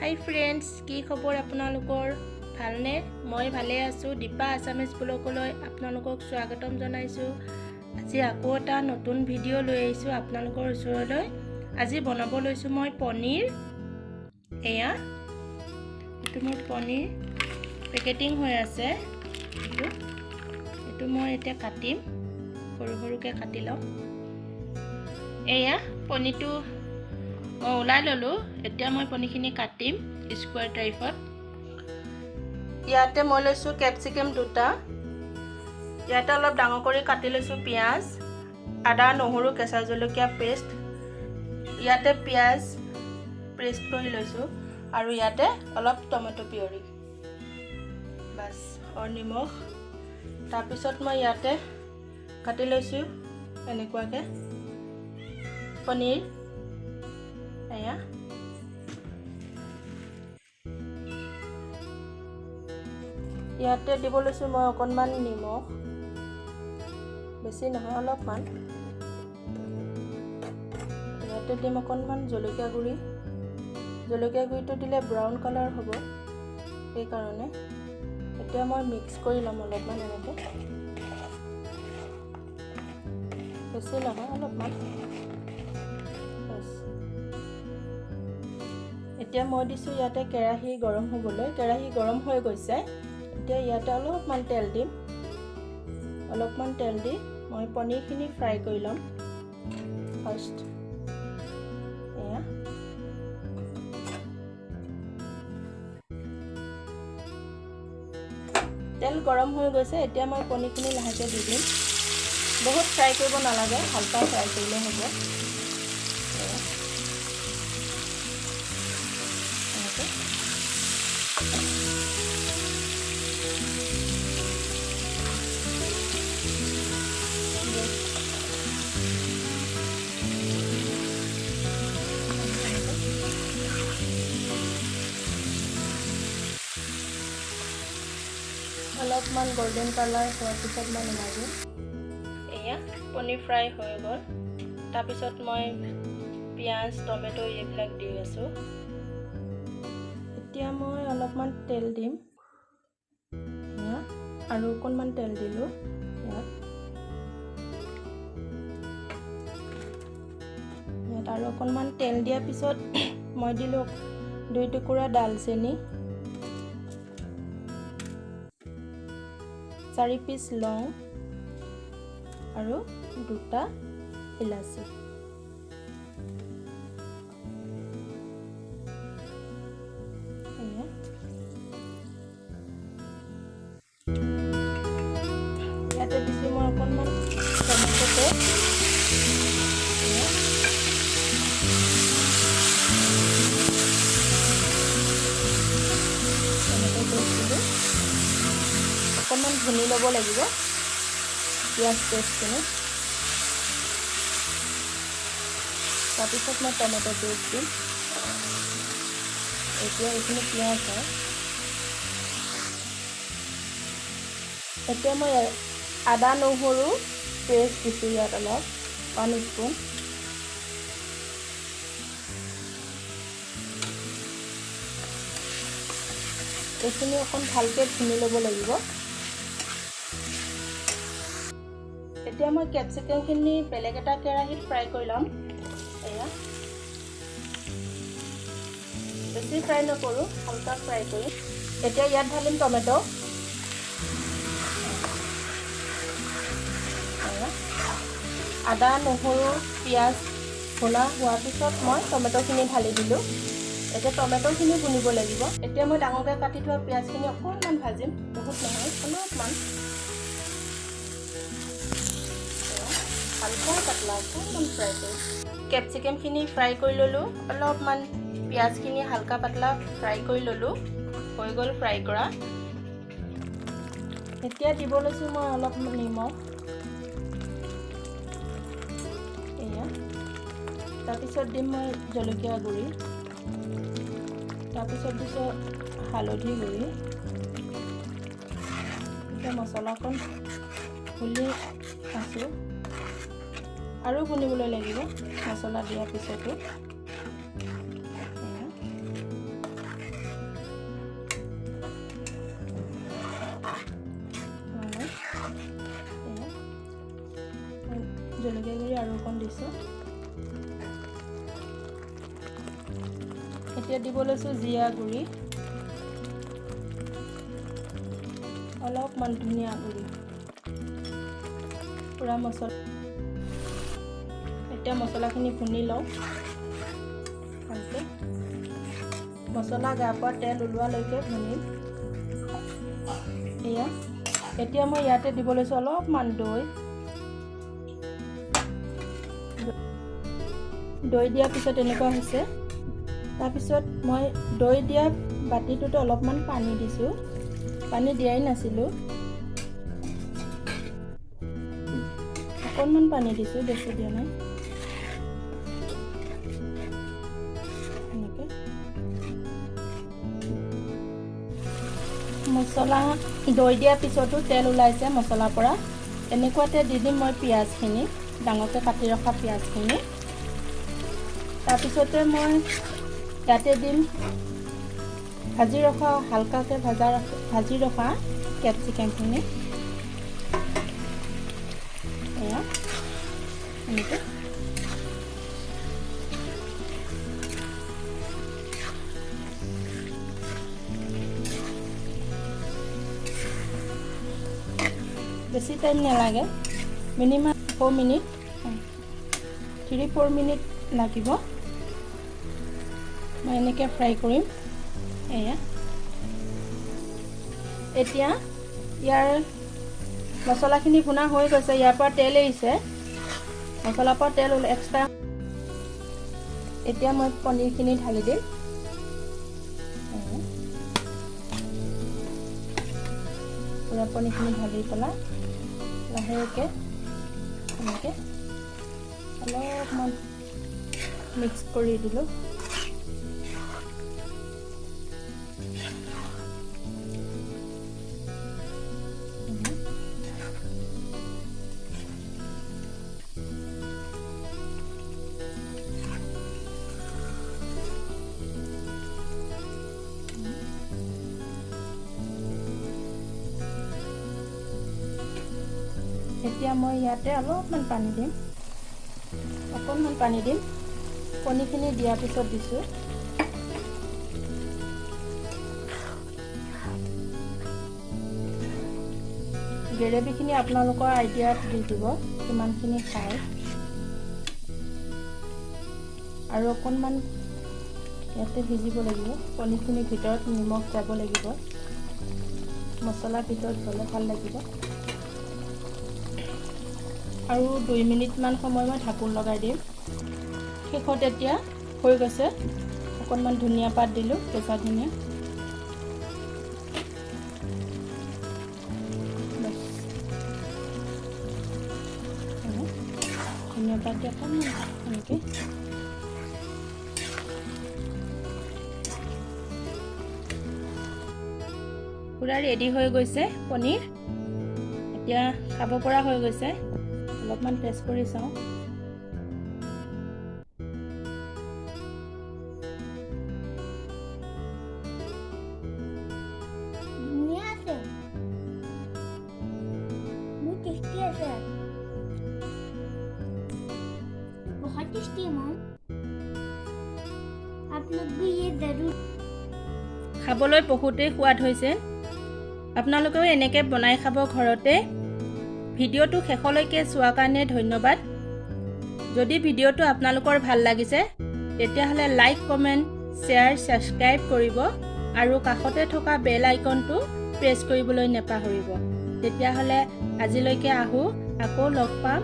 হাই friends, কি খবৰ আপোনালোকৰ? ভালনে? মই ভালে আছোঁ। দীপা আছামিজ ব্লগলৈ আপোনালোকক স্বাগতম জনাইছোঁ। আজি আকৌ এটা নতুন ভিডিঅ' লৈ আহিছোঁ আপোনালোকৰ ওচৰলৈ। আজি বনাব লৈছোঁ মই পনীৰ। এয়া এইটো মোৰ পনীৰ পেকেটিং হৈ আছে। এইটো মই এতিয়া কাটিম, সৰু সৰুকৈ কাটি ল'ম। এয়া পনীৰটো মই ওলাই ল'লোঁ। এতিয়া মই পনীৰখিনি কাটিম স্কুৱাৰ টাইপত। ইয়াতে মই লৈছোঁ কেপচিকাম দুটা, ইয়াতে অলপ ডাঙৰ কৰি কাটি লৈছোঁ পিঁয়াজ, আদা, নহৰু, কেঁচা জলকীয়া পেষ্ট। ইয়াতে পিঁয়াজ পেষ্ট কৰি লৈছোঁ আৰু ইয়াতে অলপ টমেট' পিয়ৰি বাছ আৰু নিমখ। তাৰপিছত মই ইয়াতে কাটি লৈছোঁ এনেকুৱাকৈ পনীৰ। এয়া ইয়াতে দিব লৈছোঁ মই অকণমান নিমখ, বেছি নহয় অলপমান। ইয়াতে দিম অকণমান জলকীয়া গুড়ি। জলকীয়া গুড়িটো দিলে ব্ৰাউন কালাৰ হ'ব, সেইকাৰণে। এতিয়া মই মিক্স কৰি ল'ম অলপমান এনেকৈ, বেছি নহয় অলপমান। এতিয়া মই দিছোঁ ইয়াতে কেৰাহী গৰম হ'বলৈ। কেৰাহী গৰম হৈ গৈছে। এতিয়া ইয়াতে অলপমান তেল দিম। অলপমান তেল দি মই পনীৰখিনি ফ্ৰাই কৰি ল'ম ফাৰ্ষ্ট। এয়া তেল গৰম হৈ গৈছে। এতিয়া মই পনীৰখিনি লাহেকৈ দি দিম। বহুত ফ্ৰাই কৰিব নালাগে, হালকা ফ্ৰাই কৰিলে হ'ব। অলপমান গল্ডেন কালাৰ হোৱাৰ পিছত মই নমাই দিম। এয়া পনীৰ ফ্ৰাই হৈ গ'ল। তাৰপিছত মই পিঁয়াজ, টমেট' এইবিলাক দি আছোঁ। এতিয়া মই অলপমান তেল দিম। এয়া আৰু অকণমান তেল দিলোঁ ইয়াত। ইয়াত আৰু অকণমান তেল দিয়াৰ পিছত মই দিলোঁ 2 টুকুৰা ডালচেনি, 4 পিচ লং আৰু 2টা ইলাচি। ইয়াতে দিছোঁ মই অকণমান টমেট' পেষ্ট। টমেট' পেষ্ট দিলোঁ। অকণমান ভুনি ল'ব লাগিব পিঁয়াজ পেষ্টখিনি। তাৰপিছত মই টমেট' পেষ্ট দিম। এতিয়া এইখিনি পিঁয়াজ হয়। এতিয়া মই আদা নহৰু পেষ্ট দিছোঁ ইয়াত অলপ, 1 স্পুন। এইখিনি অকণ ভালকৈ ভুনি ল'ব লাগিব। এতিয়া মই কেপচিকামখিনি বেলেগ এটা কেৰাহীত ফ্ৰাই কৰি ল'ম। এয়া বেছি ফ্ৰাই নকৰোঁ, হালকা ফ্ৰাই কৰিম। এতিয়া ইয়াত ঢালিম টমেট'। আদা, নহৰু, পিঁয়াজ ভুনা হোৱাৰ পিছত মই টমেট'খিনি ঢালি দিলোঁ। এতিয়া টমেট'খিনি ভুনিব লাগিব। এতিয়া মই ডাঙৰকৈ কাটি থোৱা পিঁয়াজখিনি অকণমান ভাজিম, বহুত নহয় অলপমান, হালকা পাতলা অকণমান ফ্ৰাই কৰিম। কেপচিকামখিনি ফ্ৰাই কৰি ল'লোঁ, অলপমান পিঁয়াজখিনি হালকা পাতলা ফ্ৰাই কৰি ল'লোঁ। হৈ গ'ল ফ্ৰাই কৰা। এতিয়া দিব লৈছোঁ মই অলপ নিমখ। এয়া তাৰপিছত দিম মই জলকীয়া গুড়ি, তাৰপিছত দিছোঁ হালধি গুড়ি। এতিয়া মছলাকণ খুলি আছোঁ আৰু ভুনিবলৈ লাগিব মছলা দিয়াৰ পিছতো। জলকীয়া গুড়ি আৰু অকণ দিছোঁ। এতিয়া দিব লৈছোঁ জিৰা গুড়ি, অলপমান ধনিয়া গুড়ি, পূৰা মছলা। এতিয়া মছলাখিনি খুন্দি লওঁ ভালকৈ। মছলা গা পৰা তেল ওলোৱালৈকে ভুনিম। এয়া এতিয়া মই ইয়াতে দিব লৈছোঁ অলপমান দৈ। দৈ দিয়াৰ পিছত এনেকুৱা হৈছে। তাৰপিছত মই দৈ দিয়া বাতিটোতে অলপমান পানী দিছোঁ, পানী দিয়াই নাছিলোঁ, অকণমান পানী দিছোঁ, বেছি দিয়া নাই। এনেকৈ মছলা দৈ দিয়াৰ পিছতো তেল ওলাইছে মছলাৰ পৰা। এনেকুৱাতে দি দিম মই পিঁয়াজখিনি, ডাঙৰকৈ কাটি ৰখা পিঁয়াজখিনি। তাৰপিছতে মই ইয়াতে দিম ভাজি ৰখা, হালকাকৈ ভাজি ৰখা কেপচিকামখিনি। এয়া এনেকৈ বেছি টাইম নালাগে, মিনিমাম 4 মিনিট, 3-4 মিনিট লাগিব। মই এনেকৈ ফ্ৰাই কৰিম। এয়া এতিয়া ইয়াৰ মছলাখিনি ভুনা হৈ গৈছে, ইয়াৰ পৰা তেল এৰিছে, মছলাৰ পৰা তেল এক্সট্ৰা। এতিয়া মই পনীৰখিনি ঢালি দিম। পূৰা পনীৰখিনি ঢালি পেলাই লাহেকৈ এনেকৈ অলপমান মিক্স কৰি দিলোঁ। এতিয়া মই ইয়াতে অলপমান পানী দিম, অকণমান পানী দিম। কণীখিনি দিয়াৰ পিছত দিছোঁ। গ্ৰেভিখিনি আপোনালোকৰ আইডিয়াত দি দিব কিমানখিনি খায়। আৰু অকণমান ইয়াতে সিজিব লাগিব, কণীখিনিৰ ভিতৰত নিমখ যাব লাগিব, মছলাৰ ভিতৰত গ'লে ভাল লাগিব। আৰু 2 মিনিটমান সময় মই ঢাকোন লগাই দিম। শেষত এতিয়া হৈ গৈছে, অকণমান ধনিয়া পাত দিলোঁ, কেঁচা ধনিয়া। ধনিয়া পাত দি অকণমান এনেকৈ পূৰা ৰেডি হৈ গৈছে পনীৰ। এতিয়া খাব পৰা হৈ গৈছে। অলপমান টেষ্ট কৰি চাওঁ। ধুনীয়া আছে, বহুত টেষ্টি আছে, बहुत टेस्टी है मॉम। आप लोग भी ये जरूर। খাবলৈ বহুতেই সোৱাদ হৈছে। আপোনালোকেও এনেকৈ বনাই খাব ঘৰতে। ভিডিঅ'টো শেষলৈকে চোৱাৰ কাৰণে ধন্যবাদ। যদি ভিডিঅ'টো আপোনালোকৰ ভাল লাগিছে তেতিয়াহ'লে লাইক, কমেণ্ট, শ্বেয়াৰ, ছাবস্ক্ৰাইব কৰিব আৰু কাষতে থকা বেল আইকনটো প্ৰেছ কৰিবলৈ নাপাহৰিব। তেতিয়াহ'লে আজিলৈকে আহোঁ, আকৌ লগ পাম।